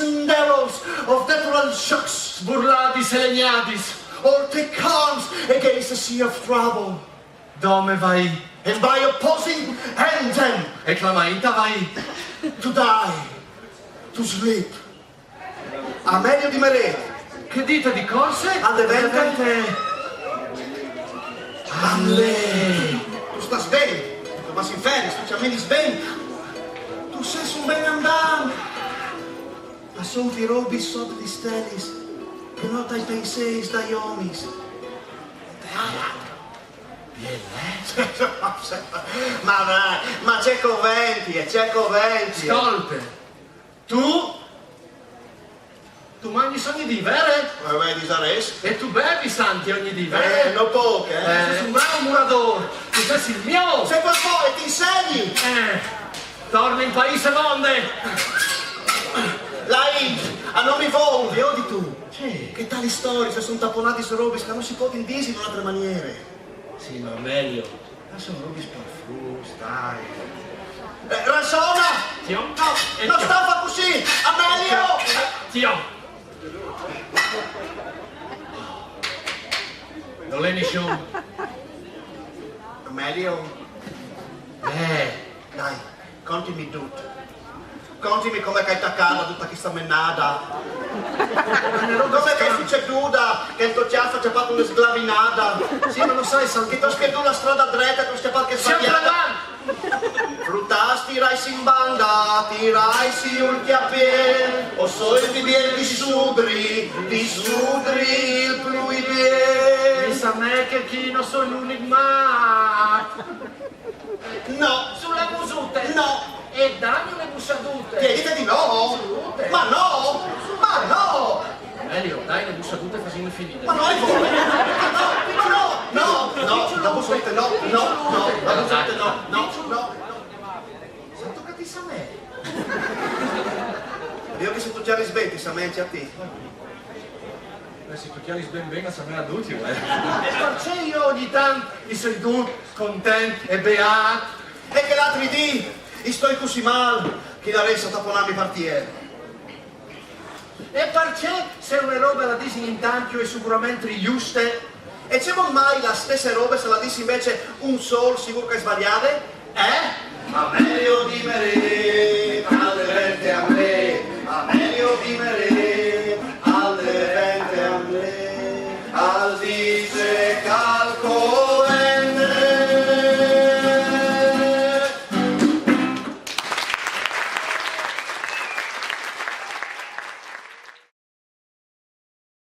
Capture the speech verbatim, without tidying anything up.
and devils, of natural shocks, burladis e legnadis, or take arms against a sea of trouble. Dome vai. And by opposing and them. E clamainta vai. To die, to sleep. Amelio di Meré. Che dite di corse? Al devente. Al devente. Amlè. Tu stas ben? Tu vas in feris, tu ti amenis ben? Tu sês un ben andant. A son ti robis sot di stelis, che no tai penseis dai omis. Te alat. Biel, eh? Ma dai, ma ce coventi, e ce coventi. Scolte, tu, tu magnîs ogni dì, vere? Eh, beh, disarês. E tu bevis anche ogni dì, vere? Eh, no pôc, eh? Eh, tu sês un bravo muradôr, tu sês il mio. Se po, po, e ti insegni. Eh, torne in paîs e vonde. La int, a no mi vôl, viodistu? Sì. Che talis storiis a son taponadis robis che no si podin dî in une altre maniere. Sì, ma Amelio, ma a son robis par fruts, dai. Eh, Ransona! Tio? No, eh, no tio. Sta fâ cussì! Amelio! Tio! Nol è nissun. Amelio? Eh. Dai, contimi dut. Contimi come che e je tacada duta chesta menada. Come che e je suceduda che il to cjâf al à cjapât une sglavinada. Sì, ma no sai, San... Che tu âs pierdût la strada dreta e tu âs cjapât chê sbaliada. Siamo davanti. Frutas, tiraisi in banda, tiraisi il cjapel, o soi il pi biel di Sudri, di Sudri il plui biel. Pensa a me che chi no soi l'unic mat. No. Su la musute. No. E dami une bussadute. Ti ai dit di no? Bussadute. Ma no! Ma no! Elio, dai une bussadute, fasìn finî. Ma no, Elio! Ma no, ma no, no, no, la bussadute no, no, no, la bussadute no, no, no. Sâstu che ti somee? Viôt che se tu cjaris ben, ti somee ancje a ti. Beh, se tu cjaris ben ben, a somee a ducj, eh. E parcè jo ogni tant i soi dut content e beât? E che l'altri dîs i stoi cussì mâl che i larès a taponâmi par tier. E parcè se une robe la disin in tancj e sigurementri juste, e cemût mai la stesse robe se la dîs invezit un sôl, sigûr che e je sbaliade? Eh? Ma Amelio, dime.